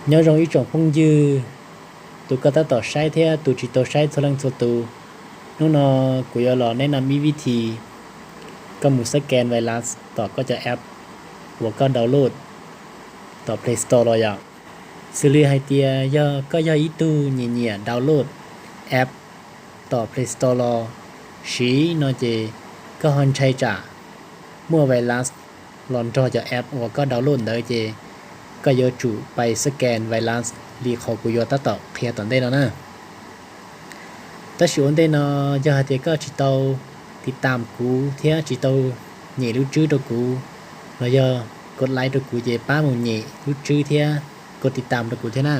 Nyob zoo ib tsoom phooj ywg, tus koj tab tom saib thiab tus tsis tau saib txhua leej txhua tus. Hnub no kuv yuav los nes nam ib vib thi koj mus xab kes vais las tom koj cov app uas koj download tom Play Store los yom. Xws li hais tias yog koj yog ib tug nyiam nyiam download app tom Play Store los siv no ces koj ho ntshai tsam muaj vais las los nrog cov app uas koj download ntawd ces koj yuav tsum pais xab kes vais las li qhov kuv yuav tab tom qhia tom ntej no na. Tab sis ua ntej no, yog hais tias koj tsis tau tiv tam kuv thiab tsis tau nyem lub tswb rau kuv, los yog kos laib rau kuv ces pab mus nyem lub tswb thiab kos tiv tam rau kuv thiab na.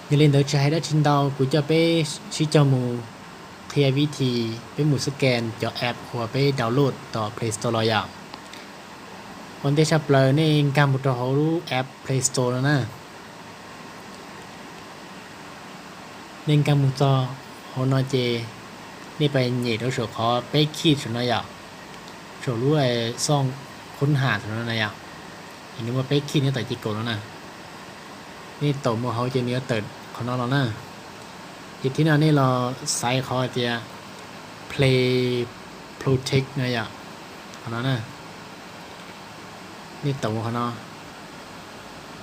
Yog li ntawd tsis hais dab tsi ntau, kuv coj peb sib cog mus qhia vib thi peb mus xab kes cov app uas peb download tom Play Store los yom. Ua ntej tshaj plaws nej nkag mus rau hauv lub app Play Store no na. Nej nkag mus txog hauv no ces nej pais nyem rau saum qhov peb khij saum no yom, saum lub xoj khub ham saum no na yom. Es nws muaj peb khij nyob tom ces kaum no na. Nej taum mus hauv ces nws yuav tawm qhov no los na. Ces thib no nej los xaiv qhov tias Play Protect no yom, qhov no na. Nej taum mus qhov no.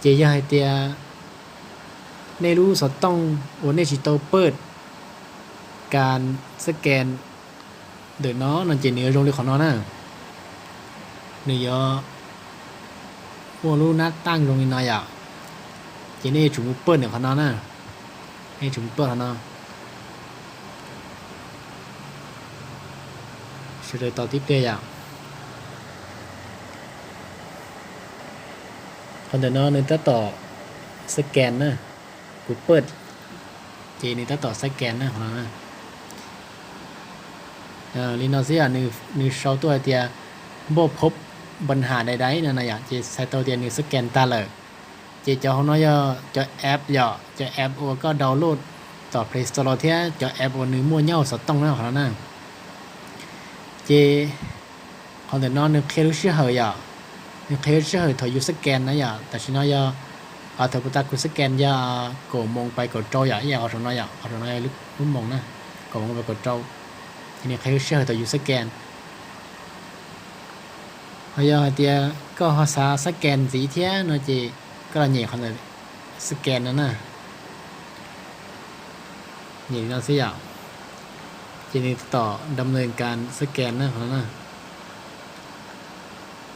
Ces yog hais tias nej lub xov tooj uas nej tsis tau pawj kas xab kes ntawm no no ces nws yuav zoo li qhov no na. Nws yuav muaj lub nab taaj zoo li no yom. Ces nej yuav tsum mus pawj ntawm qhov no na. Nej tsum mus pawj qhov no. Sawv daws tos tib pliag yom. Qhov ntawm no nws tab tom xab kes na. Kuv pawj ces nws tab tom xab kes na qhov no. Li no xwb yom, nws sau tuaj hais tias npauj phob npam ham dai dai no na yom, ces txhais tau tias nws xab kes tag lawm. Ces cov hauv no yog cov app yom, cov app uas koj download tom Play Store los thiab cov app uas nws muaj nyob hauv xov tooj na qhov no na. Ces qhov ntawm no nws qhia lub sij hawm yom, nws qhia lub sij hawm thaum yus xab kes na yom. Tam sim no yog thaum puas tas kuv xab kes yog kaum moos pais kaum rau yom, ib yam qhov saum no yom, qhov saum no yog lub moos na, kaum moos pais kaum rau. Ces nws qhia lub sij hawm thaum yus xab kes. Ho yog hais tias koj ho xav xab kes ntxiv thiab no ces koj los nyem qhov ntawm xab kes no na. Nyem li no xwb yom. Ces nws tab tom nrov mus kas xab kes na qhov no na.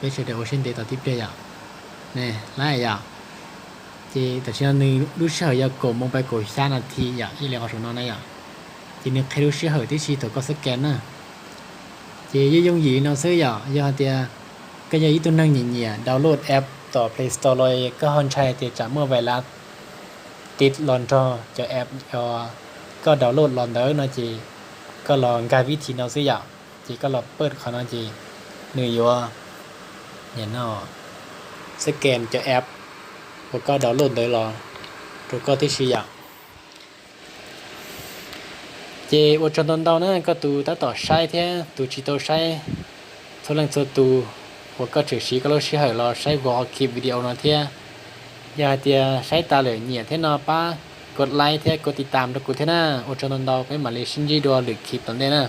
Peb sawv daws ua siab ntev tos tib pliag yom. Lab yom. Ces tam sim no nws lub sij hawm yog kaum moos pais kaum xya nas this yom, ib yam li qhov saum no na yom. Ces nws qhia lub sij hawm tib si thaum koj xab kes na. Ces yooj yooj yim li no xwb yom. Yog hais tias koj yog ib tug neeg nyiam nyiam download app tom Play Store los koj ho ntshai tias tsam muaj vais las tiv los nrog cov app uas koj download los ntawd no ces koj los nkag vib thi no xwb yom. Ces koj los pawj qhov no ces nws yuav xab kes cov app uas koj download ntawd los rau koj tib si yom. Ces ua tsaug ntau ntau na koj tus tab tom saib thiab tus tsis tau saib txhua leej txhua tus uas koj tseem siv koj lub sij hawm los saib kuv qhov clip video no thiab. Yog hais tias saib tas lawm nyiam thiab no pab kos laib thiab kos tiv tam rau kuv thiab na. Ua tsaug ntau ntau, peb mam li sib ntsib dua lwm clip tom ntej na.